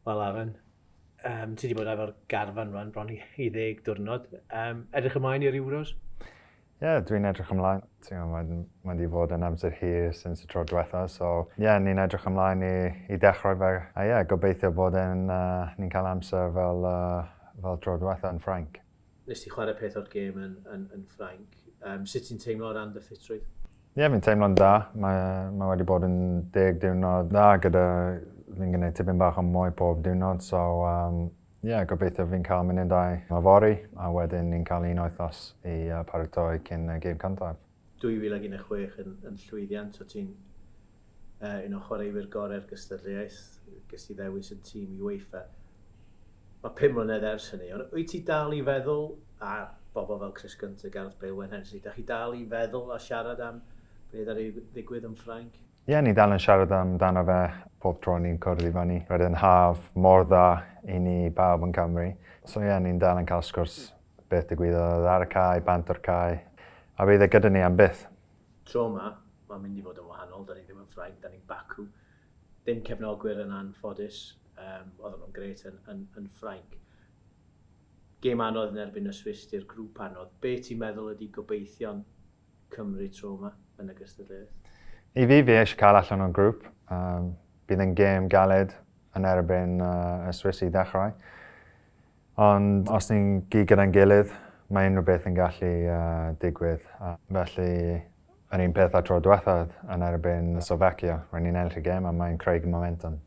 Wel, Aaron, um, ti wedi bod efo'r garfan rwan bron i, i ddeg diwrnod. Um, edrych ymlaen i'r Euros? Ie, yeah, dwi'n edrych ymlaen. Mae'n mae wedi fod yn amser hir since y tro diwetha, so ie, yeah, ni'n edrych ymlaen i, i dechrau fe. A ie, yeah, gobeithio bod yn, uh, ni'n cael amser fel, uh, fel tro diwetha yn Ffrainc. Nes ti chwarae peth o'r gêm yn, yn, yn Ffrainc. Um, sut ti'n teimlo o ran dy ffitrwydd? Ie, yeah, fi'n teimlo'n dda. Mae, mae wedi bod yn deg diwrnod dda gyda fi'n gwneud tipyn bach o mwy pob diwrnod, so um, yeah, gobeithio fi'n cael munudau yfory, a wedyn ni'n cael un wythnos i uh, paratoi cyn y gêm cyntaf. 2016 yn, yn llwyddiant, o ti'n uh, un o chwaraewyr gorau'r gystadleuaeth, ges ti ddewis yn tîm UEFA. Mae 5 mlynedd ers hynny, ond wyt ti dal i feddwl, a bobl fel Chris Gunter, Gareth Bale, Wayne Hennessy, da chi dal i feddwl a siarad am beth ar ei ddigwydd yn Ffrainc? Ie, yeah, ni dal yn siarad amdano fe pob tro ni'n cwrdd i fyny. Roedd yn haf mor dda i ni bawb yn Cymru. So ie, yeah, ni'n dal yn cael sgwrs beth digwyddodd ar y cae, bant o'r cae, a bydd e gyda ni am byth. Tro yma, mae'n mynd i fod yn wahanol, da ni ddim yn Ffrainc, da ni'n Baku. Dim cefnogwyr yn anffodus, um, oedden nhw'n gret yn, yn, yn Ffrainc. Gêm anodd yn erbyn y Swistir, grŵp anodd. Be ti'n meddwl ydy gobeithion Cymru tro yma yn y gystadleuaeth? I fi, fi eisiau cael allan o'r grŵp. Um, bydd yn gêm galed yn erbyn uh, y Swiss i ddechrau. Ond os ni'n gyd gyda'n gilydd, mae unrhyw beth yn gallu uh, digwydd. A felly, yr un peth â tro diwethaf yn erbyn Slovakia, rwy'n ni'n ennill y gêm a mae'n creu momentum.